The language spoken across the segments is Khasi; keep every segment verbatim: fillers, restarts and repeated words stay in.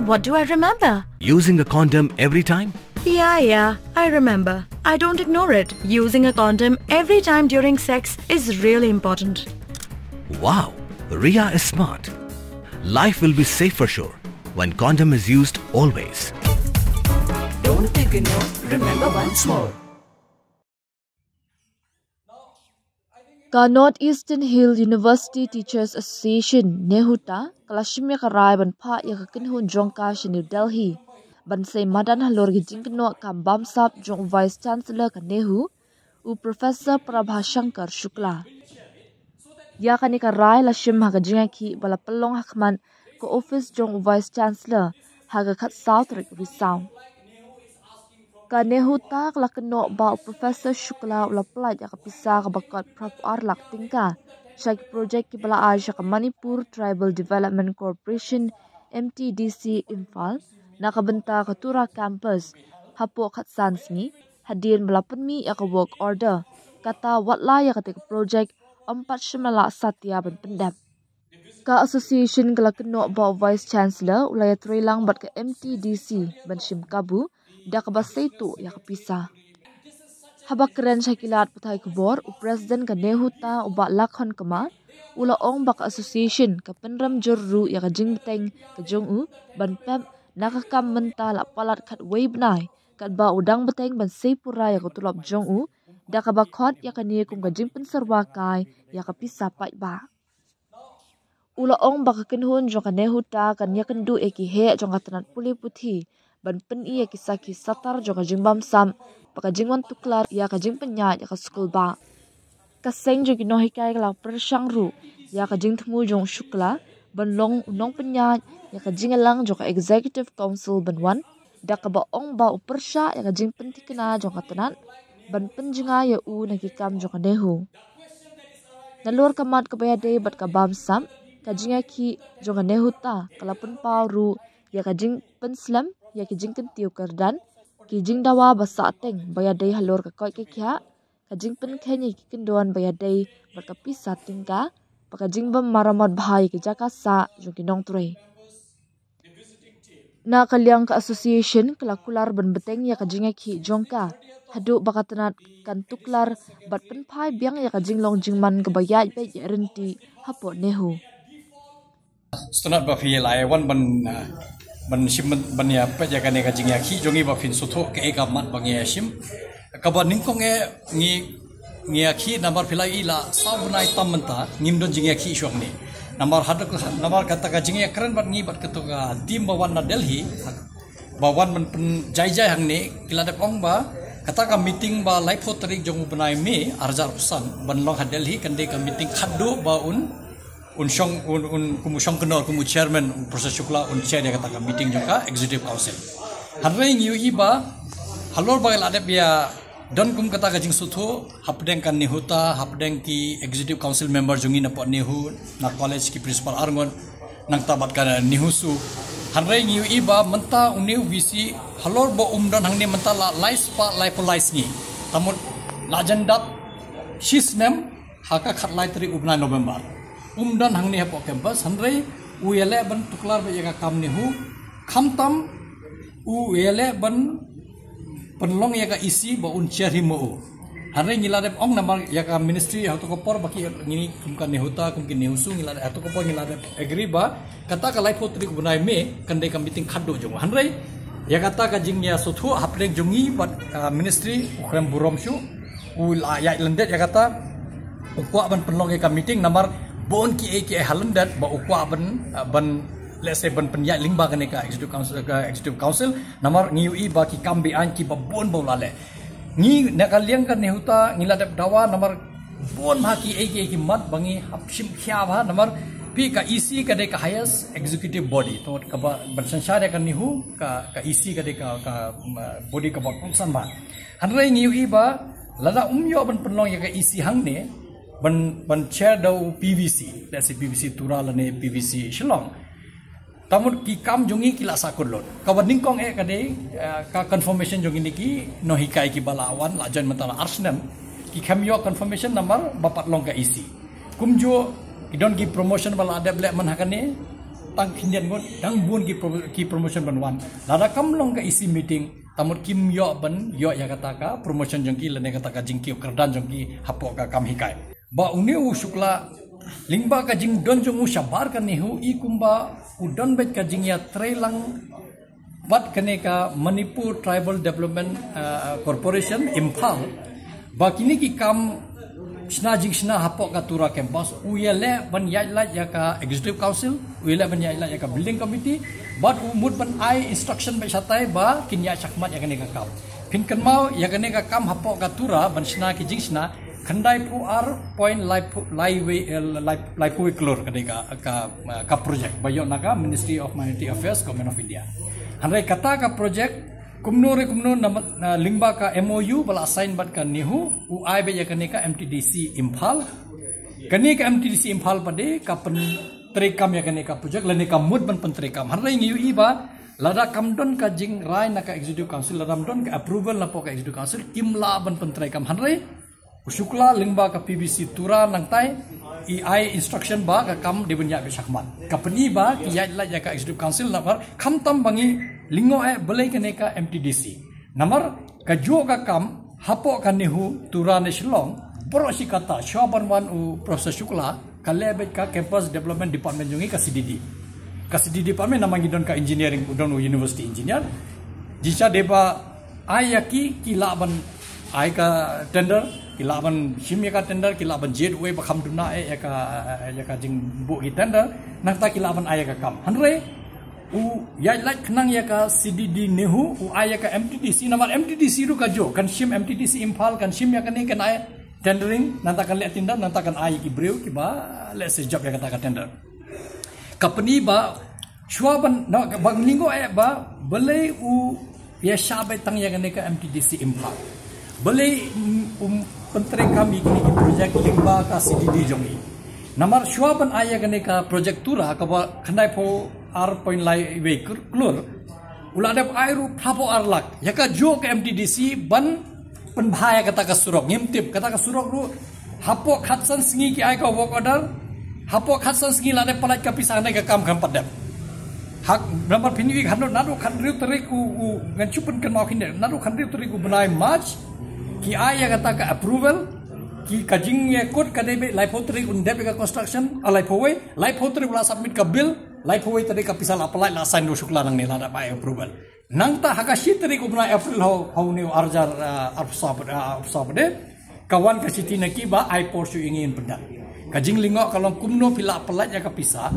What do I remember? Using a condom every time? Yeah, yeah, I remember. I don't ignore it. Using a condom every time during sex is really important. Wow, Ria is smart. Life will be safe for sure when condom is used always. Don't ignore, remember once more. Ka North Eastern Hill University Teachers Association, NEHUTA, ka la shim ïa ka rai ban phah ïa ka kynhun jong ka sha New Delhi ban sei madan halor ki jingkynnoh kam bamsap jong u Vice Chancellor ka NEHU, u Professor Prabha Shankar Shukla. Ïa kane ka rai la shim ha ka jingïakhih ba la pynlong ha khmat ka office jong u Vice Chancellor ha ka khatsaw tarik Risaw. Ka NEHUTA ka la kynnoh ba u Professor Shukla u la pynlait ïa ka pisa kaba kot phra phew ar lak tyngka sha ki project kiba la ai sha ka Manipur Tribal Development Corporation, M T D C, Imphal na ka bynta ka Tura Campus hapoh khatsan sngi hadien ba la pynmih ïa ka work order. Kata wat la ïa kata ka project ym pat shym la lah satia ban pyndep. Ka association ka la kynnoh ba u Vice Chancellor u la ïatreilang bad ka M T D C ban shim kabu da kaba sei tuh ïa ka pisa. Haba kren sha ki lad pathai khubor, u President ka NEHUTA, u Bah Lakhon Kma, u la ong ba ka association ka pynrem jur ruh ïa ka jingbteng ka jong u ban pep na ka kam mynta la palat khatwei bnai, katba u dang bteng ban sei pura ïa ka tulop jong u da kaba khot ïa kane kum ka jingpynsyrwa kai ïa ka pisa paidbah. U la ong ba ka kynhun jong ka NEHUTA kan ïakynduh ïa ki heh jong ka tnat pule puthi ban pyni ïa ki sakhi satar jong ka jingbamsap bad ka jingwan tuklar ïa ka jingpynïaid ïa ka skulbah. Ka seng jong ki nonghikai ka la pyrshang ruh ïa ka jingthmu jong u Shukla ban long u nongpynïaid ïa ka jingïalang jong ka Executive Council ban wan da kaba ong ba u pyrshah ïa ka jingpynthikna jong ka tnat ban pynjngai ïa u na ki kam jong ka NEHU. Nalor ka mat kaba ïadei bad ka bamsap, ka jingïakhih jong ka NEHUTA ka la pynpaw ruh ïa ka jingpynslem ïa ki jingkyntiew kyrdan, ki jingdawa ba sahteng ba ïadei halor ka koit ka khiah, ka jingpynkheiñ ïa ki kyndon ba ïadei bad ka pisa tyngka bad ka jingbym maramot bha ïa ki jaka sah jong ki nongtrei. Na ka liang ka association ka la kular ban bteng ïa ka jingïakhih jong ka haduh ba ka tnat kan tuklar bad pynphai biang ïa ka jinglong jingman kaba ïaid beit ïaid ryntih hapoh NEHU. Sngewtynnat ba phi la wan ban, ah, ban shim ban, ban ïa peit ïa kane ka jingïakhih jong ngi ba phin sngewthuh kaei ka mat ba ngi ïa shim. Kaba nyngkong eh ngi, ngi ïakhih namar phi la ïohi la saw bnai tam mynta ngim don jingïakhih shuwa hangne. Namar haduh ka, namar kata ka jingïakren bad ngi bad kato ka team ba wan na Delhi ba wan ban pynjaijai hangne ki la dep ong ba kata ka meeting ba laiphew tarik jong u bnai May arhajar arphew san ban long ha Delhi kan dei ka meeting khadduh ba un un shong, un, un, kum u shongknor, kum u chairman, u Professor Shukla, un chair ïa kata ka meeting jong ka Executive Council. Hynrei ngi ïohi ba halor ba la dep ïa don kum kata ka jingsngewthuh hapdeng ka NEHUTA, hapdeng ki Executive Council member jong ngi na pdeng NEHU, na college ki principal arngut, nangta bad ka NEHUSU. Hynrei ngi ïohi ba mynta une u VC halor ba um don hangne mynta la lai spah laiphew lai sngi. Te mut la jan dap shi snem ha ka khatlai tarik u bnai November. Um don hangne hapoh campus, hynrei u ïaleh ban tuklar beit ïa ka kam NEHU, khamtam u ïaleh ban pynlong ïa ka EC ba un chair hi mo u. Hynrei ngi la dep ong namar ïa ka ministry hato ka por ba ki ngi kum ka NEHUTA kum ki NEHUSU ngi la dep hato ka por ngi la dep agree ba kata ka laiphew tarik u bnai May kan dei ka meeting khadduh jong u. Hynrei ïa kata ka jingïasngewthuh hapdeng jong ngi bad, ah, ministry u khlem burom shuh. U la ïaid lyndet ïa kata, u kwah ban pynlong ïa ka meeting namar bun kiei kiei ha lyndet ba u kwah ban, ah, ban, let's say, ban pynïaid lyngba kane ka Executive Council, ka Executive Council namar ngi ïohi ba ki kam beaiñ kiba bun ba u la leh. Ngi na ka liang ka NEHUTA ngi la dep dawa namar bun bha kiei kiei ki mat ba ngi hap shim khia bha namar phi ka EC ka dei ka highest executive body. To kaba ban synshar ïa ka NEHU ka, ka EC ka dei ka, ka, um, body kaba kongsan bha. Hynrei ngi ïohi ba lada um ïoh ban pynlong ïa ka EC hangne ban, ban chair da u PVC, let's say PVC Tura lane PVC Shillong. Te mut ki kam jong ngi ki la sahkut lut. Kaba nyngkong eh ka dei, eh, ka confirmation jong ngi ki nonghikai kiba la wan la join mynta la ar snem. Ki khlem ïoh confirmation namar ba pat long ka EC. Kumjuh ki don ki promotion ba la dep leh man ha kane. tang khyndiat ngut, dang bun ki, pro, ki promotion ban wan. Lada kam long ka E C meeting, ta mut kim ïoh ban ïoh ïa kata ka promotion jong ki, lane kata ka jingkiew kyrdan jong ki hapoh ka kam hikai. Ba une u Shukla, lyngba ka jingdon jong u shabar ka NEHU, i kumba u don beit ka jingïatreilang bad kane ka Manipur Tribal Development, uh, Corporation, Imphal. Ba kine ki kam shna jingshna hapoh ka Tura campus, u ïaleh ban ïaid lait ïa ka Executive Council, u ïaleh ban ïaid lait ïa ka Building Committee, bad u mut ban ai instruction beit shatai ba kin ïaid shakhmat ïa kane ka kam. Phin kynmaw ïa kane ka kam hapoh ka Tura ban shna ki jingshna, khyndai phew ar point lai phew, lai wei, eh, lai, lai phew wei klur ka dei ka, ka, ka project ba ïoh na ka Ministry of Minority Affairs, Government of India. Hynrei kata ka project, kumno re kumno, na, na lyngba ka M O U ba la sign bad ka NEHU, u ai beit ïa kane ka M T D C Imphal. Kane ka M T D C Imphal pat de ka pyntreikam ïa kane ka project, lane ka mut ban pyntreikam. Hynrei ngi ïohi ba lada kam don ka jingrai na ka Executive Council, lada kam don ka approval napoh ka Executive Council, kim lah ban pyntreikam. Hynrei u Shukla lyngba ka P B C Tura nangtai, i ai instruction ba ka kam dei ban ïaid beit shakhmat. Ka pyni ba ki ïaid lait ïa ka Executive Council, namar khamtam ba ngi lyngngoh eh balei kane ka M T D C. Namar kajuh ka kam hapoh ka NEHU Tura ne Shillong, baroh shi katta, shuwa ban wan u Professor Shukla, ka leh beit ka Campus Development Department jong ngi, ka C D D. Ka C D D department, namar ngi don ka engineering, u don u university engineer. Jingshisha dei ba ai ïa ki, ki lah ban ai ka tender, ki lah ban shim ïa ka tender, ki lah ban jied uwei ba kham duna eh ïa ka, ïa ka jingbuh ki tender, nangta ki lah ban ai ïa ka kam. Hynrei u ïaid lait khnang ïa ka C D D NEHU, u ai ïa ka M T D C, namar M T D C ruh kajuh, kan shim, M T D C Imphal kan shim ïa kane, kan ai tendering, nangta kan leh tender, nangta kan ai ïa ki briew kiba leh se jop ïa kata ka tender. Ka pyni ba shuwa ban, na, ban lyngngoh eh ba balei u ïa shah beit tang ïa kane ka M T D C Imphal. Balei, mm, um pyntreikam ïa kine ki project lyngba ka C D D jong ngi. Namar shuwa ban ai ïa kane ka project Tura kaba khyndai phew ar point lai wei klur, u la dep ai ruh phra phew ar lak. Ïa kajuh ka M T D C ban pynbha ïa kata ka surok. Ngim tip, kata ka surok ruh hapoh khatsan sngi ki ai ka work order, hapoh khatsan sngi la dep pyllait ka pisa, hynrei ka kam kam pat dep. Hak, namar phin ïohi, naduh, naduh khathynriew tarik u, u, ngan shu pynkynmaw khyndiat, naduh khathynriew tarik u bnai March, ki ai ïa kata ka approval, ki, ka jingïakut ka dei ba laiphew tarik un dep ïa ka construction, ah, laiphew wei, laiphew tarik u la submit ka bill, laiphew wei tarik ka pisa la pyllait, la sign da u Shukla nangne, la dep ai approval. Nangta ha ka shi tarik u bnai April ha u, ha une u arhajar, ah, arphew saw pat, ah, arphew saw pat de, ka wan ka shithi na ki ba ai por shuh ïa ngi, ngin pyndep. Ka jinglyngngoh ka long kumno phi lah pyllait ïa ka pisa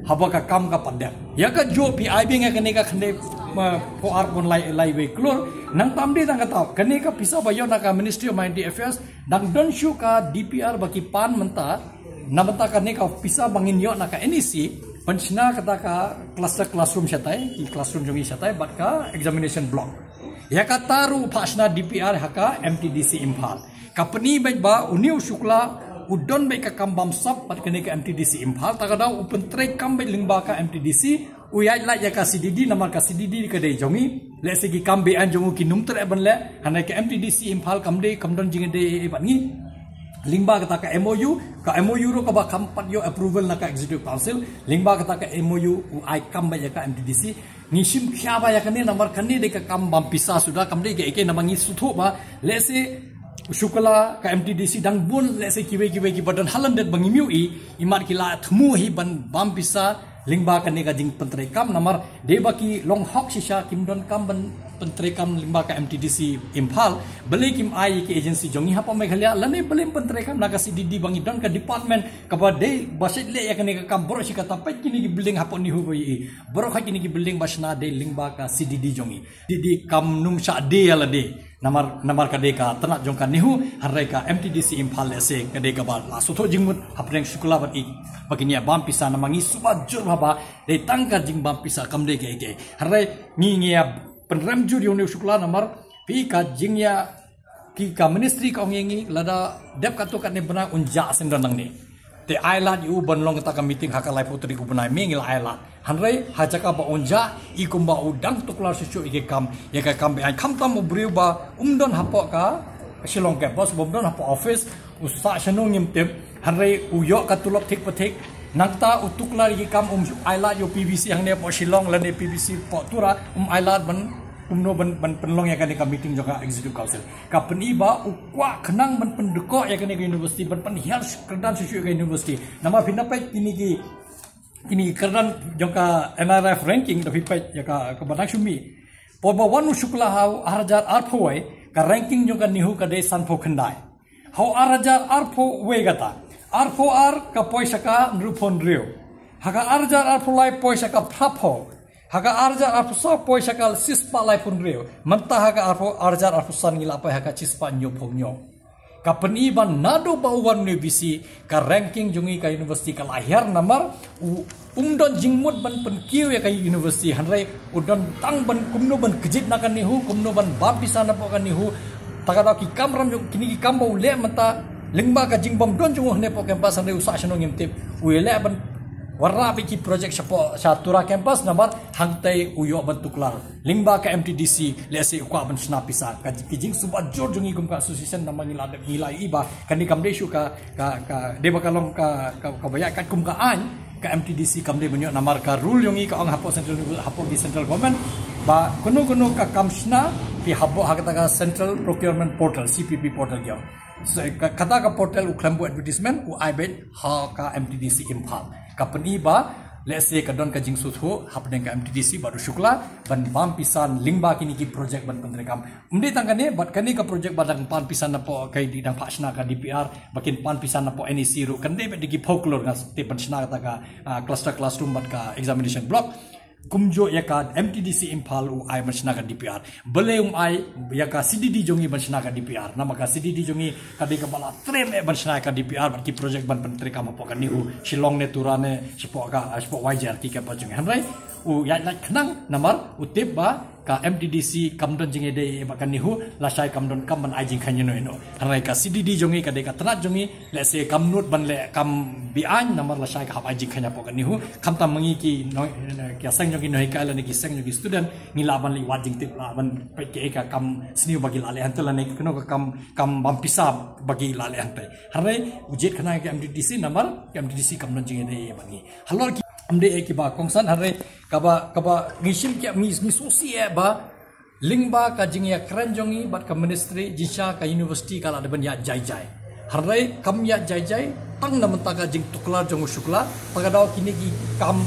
haba ka kam ka pat dep. Ïa kajuh phi ai biang ïa kane ka khyndai, ah, phew ar point lai, lai wei klur. Nangta ym dei tang kata, kane ka pisa ba ïoh na ka Ministry of Minority Affairs, dang don shuh ka D P R ba ki pan mynta, na bynta kane ka pisa ba ngin ïoh na ka N E C, ban shna kata ka cluster classroom shatai, ki classroom jong ngi shatai, bad ka examination block. Ïa kata ruh phah shna D P R ha ka M T D C Imphal. Ka pyni beit ba une u Shukla u don beit ka kam bamsap bad kane ka M T D C Imphal, ta ka daw u pyntreikam beit lyngba ka M T D C, u ïaid lait ïa ka C D D, namar ka C D D ka dei jong ngi. Lehse ki kam beaiñ jong u kin ym treh ban leh, hynrei ka M T D C Imphal kam dei, kam don jingïadei bad ngi. Lyngba kata ka M O U, ka M O U ruh kaba kham pat ïoh approval na ka Executive Council, lyngba kata ka M O U u ai kam beit ïa ka M T D C. Ngi shim khia bha ïa kane, namar kane dei ka kam bam pisa suda, kam dei kaei kaei, namar ngi sngewthuh ba lehse u Shukla, ka M T D C dang bun, lehse kiwei kiwei kiba don ha lyndet ba ngim ïohi, imat ki la thmu hi ban bam pisa lyngba kane ka jingpyntreikam, namar dei ba ki long hok shisha, kim donkam ban pyntreikam lyngba ka M T D C Imphal. Balei kim ai ki agency jong ngi hapoh Meghalaya, lane balei ym pyntreikam na ka C D D ba ngi don ka department kaba dei ba shait leh ïa kane ka kam? Baroh shi katta, peit kine ki building hapoh NEHU ba ïohi, baroh khat kine ki building ba shna dei lyngba ka C D D jong ngi. D D kam nym shah die ïa lade. Namar, namar ka dei ka tnat jong ka NEHU, hynrei ka M T D C Imphal lehse ka dei kaba la sngewthuh jingmut hapdeng Shukla bad i ba kin ïa bam pisa, namar ngi suba jur bha ba dei tang ka jingbam pisa, kam dei kaei kaei. Hynrei ngi, ngi ïa pynrem jur ïa une u Shukla, namar phi, ka jingïa, ki, ka ministry ka ong ïa ngi lada dep katto katne bnai un jah sngewdon nangne. Te ai lad ïa u ban long kata ka meeting ha ka laiphew tarik u bnai May, ngi la ai lad. Hynrei ha jaka ba un jah, i kumba u dang tuklar shuh shuh ïa ka kam, ïa ka kam beaiñ. Khamtam u briew ba um don hapoh ka Shillong campus, ba um don hapoh office, u sah shano ngim tip, hynrei u ïoh ka tulop thik pa thik. Nangta u tuklar ïa ki kam, um ailad ïa u P B C hangne hapoh Shillong lane P B C hapoh Tura, um ailad ban kumno ban, ban pynlong ïa kane ka meeting jong ka Executive Council. Ka pyni ba u kwah khnang ban pyndkoh ïa kane ka university, ban pynhiar kyrdan shuh shuh ïa ka university. Namar phi na peit kine ki, kine ki kyrdan jong ka N R F ranking, da phi peit ïa ka, kaba dang shu mih. Por ba wan u Shukla ha u ar hajar arphew wei, ka ranking jong ka NEHU ka dei sanphew khyndai. Ha u ar hajar arphew wei kata, arphew ar ka poi sha ka hynriewphew hynriew. Ha ka ar hajar arphew lai poi sha ka phraphew. Ha ka ar hajar arphew saw poi sha ka shispah laiphew hynriew. Mynta ha ka arphew, ar hajar arphew san ngi la poi ha ka shispah hynñiewphew hynñiew. Ka pyni ba naduh ba u wan u P B C, ka ranking jong ngi ka university ka la hiar namar u, um don jingmut ban pynkiew ïa ka university, hynrei u don tang ban kumno ban kjit na ka NEHU, kumno ban bam pisa napoh ka NEHU. Ta ka daw ki kamram jong, kine ki kam ba u leh mynta, lyngba ka jingbym don jong u hangne hapoh campus, hynrei u sah shano ngim tip. U ïaleh ban wanrah beit ki project shapoh, sha Tura campus, namar hangtei u ïoh ban tuklar. Lyngba ka M T D C, lehse u kwah ban shna pisa. Ka, ki jingsuba jur jong ngi kum ka association namar ngi la dep, ngi la ïohi ba kane kam dei shuh ka, ka, ka, dei ba ka long ka, ka, kaba ïaid katkum ka aiñ, ka M T D C kam dei ban ïoh namar ka rule jong ngi ka ong hapoh central, hapoh ki central government ba kano kano ka kam shna, phi hap buh ha kata ka Central Procurement Portal, C P P portal jong. So, ka, kata ka portal u khlem buh advertisement, u ai beit ha ka M T D C Imphal. Ka pyni ba, lehse ka don ka jingsngewthuh hapdeng ka M T D C bad u Shukla ban bam pisa lyngba kine ki project ban pyntreikam. Ym dei tang kane, bad kane ka project ba dang pan pisa napoh, ka dei dang phah shna ka D P R, ba kin pan pisa napoh N E C ruh, kan dei beit da ki phew klur, nga tip, ban shna kata ka, ah, cluster classroom bad ka examination block. Kumjuh ïa ka M T D C Imphal u ai ban shna ka D P R. Balei um ai ïa ka C D D jong ngi ban shna ka D P R? Namar ka C D D jong ngi ka dei kaba la treh eh ban shna ka D P R bad ki project ban pyntreikam hapoh ka NEHU, Shillong ne Tura ne shapoh ka, shapoh Y J R K campus jong ngi. Hynrei u ïaid lait khnang namar u tip ba ka M T D C kam don jingïadei bad ka NEHU, lashai kam don kam ban ai jingkheiñ ïano ïano. Hynrei ka C D D jong ngi ka dei ka tnat jong ngi, lehse kam nud ban leh kam be-aiñ namar lashai ka hap ai jingkheiñ hapoh ka NEHU. Khamtam ma ngi ki noh-, ki seng jong ki nonghikai lane ki seng jong ki student, ngi lah ban leit wad jingtip, lah ban peit kaei ka kam sniew ba ki la leh hangta lane kano ka kam, kam bam pisa ba ki la leh hangta. Hynrei u jied khnang ïa ka M T D C namar ka M T D C kam don jingïadei bad ngi. Halor ki, ym dei eh kiba kongsan, hynrei kaba, kaba ngi shim ki, ngi, ngi sngewsih eh ba lyngba ka jingïakren jong ngi bad ka ministry, jingshisha ka university ka la dei ban ïaid jai jai. Hynrei kam ïaid jai jai tang na bynta ka jingtuklar jong u Shukla, ta ka daw kine ki kam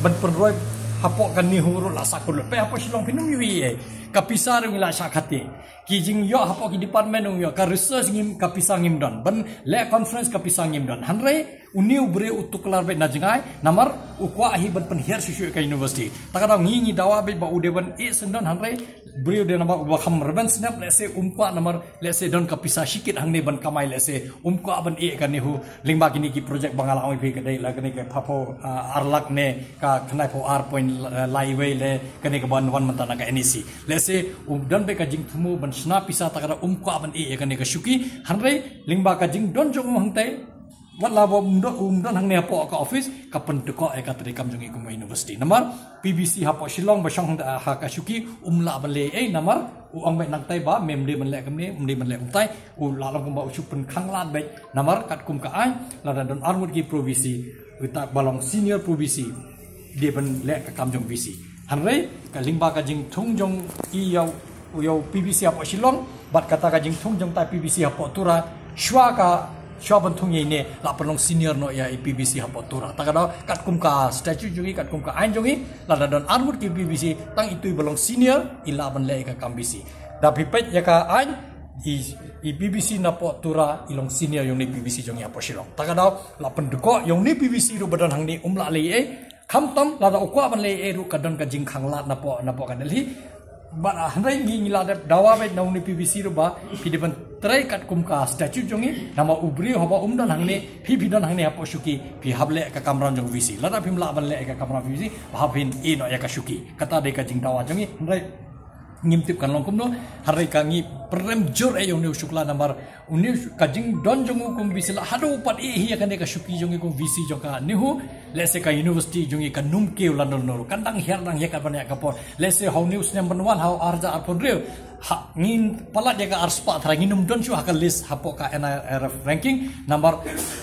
ban pynroi hapoh ka NEHU ruh la sah kut lut. Peit hapoh Shillong phin ym ïohi ei, ka pisa ruh ngi la shah khate. Ki jingïoh hapoh ki department ym ïoh, ka research ngim, ka pisa ngim don. Ban leh conference ka pisa ngim don. Hynrei une u briew u tuklar beit na jngai, namar u kwah hi ban pynhiar shuh shuh ka university. Ta ka daw ngi, ngi dawa beit ba u dei ban ïeh syndon, hynrei briew dei namar uba kham rben snem, lehse um kwah namar lehse don ka pisa shikit hangne ban kamai, lehse um kwah ban ïeh ka NEHU lyngba kine ki project ba nga la ong ïa phi, ka dei la kane ka phraphew, ah, ar lak ne ka khyndaiphew ar point lai wei le kane kaba wan mynta na ka N E C. Lehse um don beit ka jingthmu ban shna pisa, ta ka daw um kwah ban ïeh ïa kane ka shuki, hynrei lyngba ka jingdon jong u hangtai, wat la ba um don, um don hangne hapoh ka office, ka pyndkoh ïa ka treikam jong ngi kum ka university. Namar P B C hapoh Shillong ba shong ha ka shuki um lah ban leh ei, namar u ong beit nangtai ba mem dei ban leh kumne, um dei ban leh kumtai. U la long kumba u shu pynkhanglad beit, namar katkum ka aiñ lada don arngut ki pro V C, uta ba long senior pro V C dei ban leh ka kam jong V C. Hynrei ka lyngba ka jingthung jong i ïa u, ïa u P B C hapoh Shillong bad kata ka jingthung jong utai P B C hapoh Tura, shuwa ka, shuwa ban thung ïa ine la pynlong senior noh ïa i P B C hapoh Tura. Ta ka daw katkum ka statute jong ngi, katkum ka aiñ jong ngi, lada don arngut ki P B C, tang itu i ba long senior i lah ban leh ïa ka kam V C. Da phi peit ïa ka aiñ, i, i P B C napoh Tura i long senior ïa une P B C jong ngi hapoh Shillong. Ta ka daw la pyndkoh ïa une P B C ruh ba don hangne um lah leh ei. Khamtam lada u kwah ban leh ei ruh ka don ka jingkhanglad napoh, napoh ka Delhi. Bad, ah, hynrei ngi, ngi la dep dawa beit na une P B C ruh ba phi dei ban trei katkum ka statute jong ngi, namar u briew haba um don hangne, phi, phi don hangne hapoh shuki, phi hap leh ka kamram jong V C. Lada phim lah ban leh ka kamram V C, ba hap phin ïeh noh ïa ka shuki. Kata dei ka jingdawa jong ngi, hynrei ngim tip kan long kumno, hynrei ka ngi pyrem jur eh ïa u Nehu Shukla namar u Nehu Shu- ka jingdon jong u kum VC la haduh pat eh hi ïa kane ka shuki jong i kum VC jong ka NEHU. Lehse ka university jong i kan ym kiew lano lano, kan dang hiar dang hiar katba ïa ka por. Lehse ha une u snem ban wan ha u ar hajar arphew hynriew, ha ngin palat ïa ka arspah tharai, ngin ym don shuh ha ka list hapoh ka NIRF ranking. Namar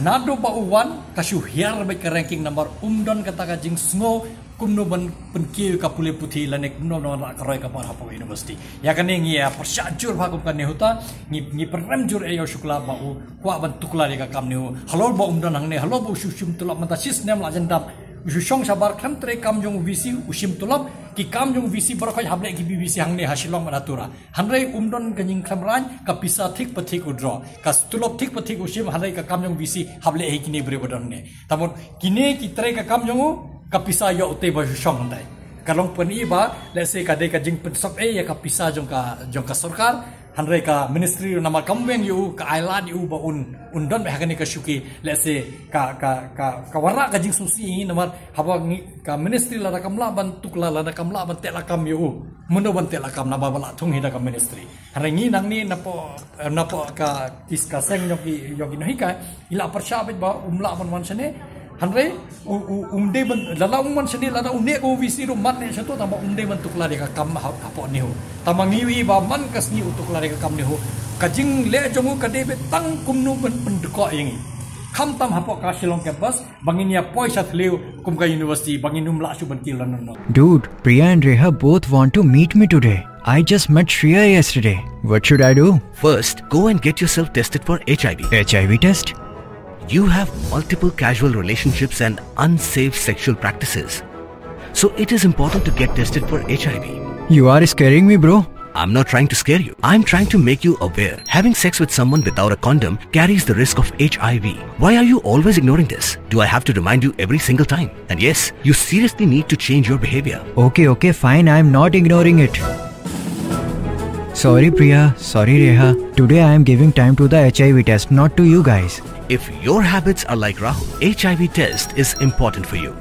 naduh ba u wan ka shu hiar beit ka ranking namar um don kata ka jingsngew kumno ban pynkiew ka pule puthi lane kumno ban rah ka roi ka par hapoh ka university. Ïa kane ngi ïa pyrshah jur bha kum ka NEHUTA, ngi ngi pyrem jur eh ïa u Shukla ba u kwah ban tuklar ïa ka kam NEHU. Halor ba um don hangne, halor ba u shu shim tulop mynta shi snem la jan dap, u shu shong shabar, khlem trei kam jong u VC u shim tulop, ki kam jong u VC baroh khoit hap leh ki BBC hangne ha Shillong bad ha Tura. Hynrei um don ka jingkhlem rang, ka pisa thik pa thik u draw, ka tulop thik pa thik u shim, hynrei ka kam jong u VC hap leh hi kine briew ba don ne. Te mut kine ki trei ka kam jong u, ka pisa ïoh u te ba shu shong hynrei. Ka long pyni ba lehse ka dei ka jingpynsop eh ïa ka pisa jong ka jong ka sorkar. Hynrei ka ministry namar kam weng ïa u, ka ai lad ïa u ba un un don beit ha kane ka shuki. Lehse ka ka ka ka wanrah ka jingsngewsih namar haba ngi ka ministry lada kam lah ban tuklar, lada kam lah ban teh lakam ïa u, mano ban teh lakam, naba ba la thung hi da ka ministry. Hynrei ngi nangne napoh napoh ka kis ka seng jong ki jong ki nonghikai, i la pyrshah beit ba um lah ban wan shane. Hynrei u u um dei ban, lada um wan shane, lada u neh ko VC ruh mat neh shato, tangba um dei ban tuklar ïa ka kam ha hapoh NEHU. Tangba ngi ïohi ba man ka sngi u tuklar ïa ka kam NEHU, ka jingleh jong u ka dei beit tang kumno ban pyndkoh ïa ngi, khamtam hapoh ka Shillong campus, ba ngin ïa poi sha thliew kum ka university, ba ngin ym lah shuh ban kiew lano lano. Dude, Priya and Reha both want to meet me today. I just met Shreya yesterday. What should I do? First, go and get yourself tested for HIV. HIV test? You have multiple casual relationships and unsafe sexual practices. So it is important to get tested for HIV. You are scaring me, bro. I'm not trying to scare you. I'm trying to make you aware. Having sex with someone without a condom carries the risk of HIV. Why are you always ignoring this? Do I have to remind you every single time? And yes, you seriously need to change your behavior. Okay, okay, fine. I'm not ignoring it. Sorry, Priya. Sorry, Reha. Today I am giving time to the HIV test, not to you guys. If your habits are like Rahul, HIV test is important for you.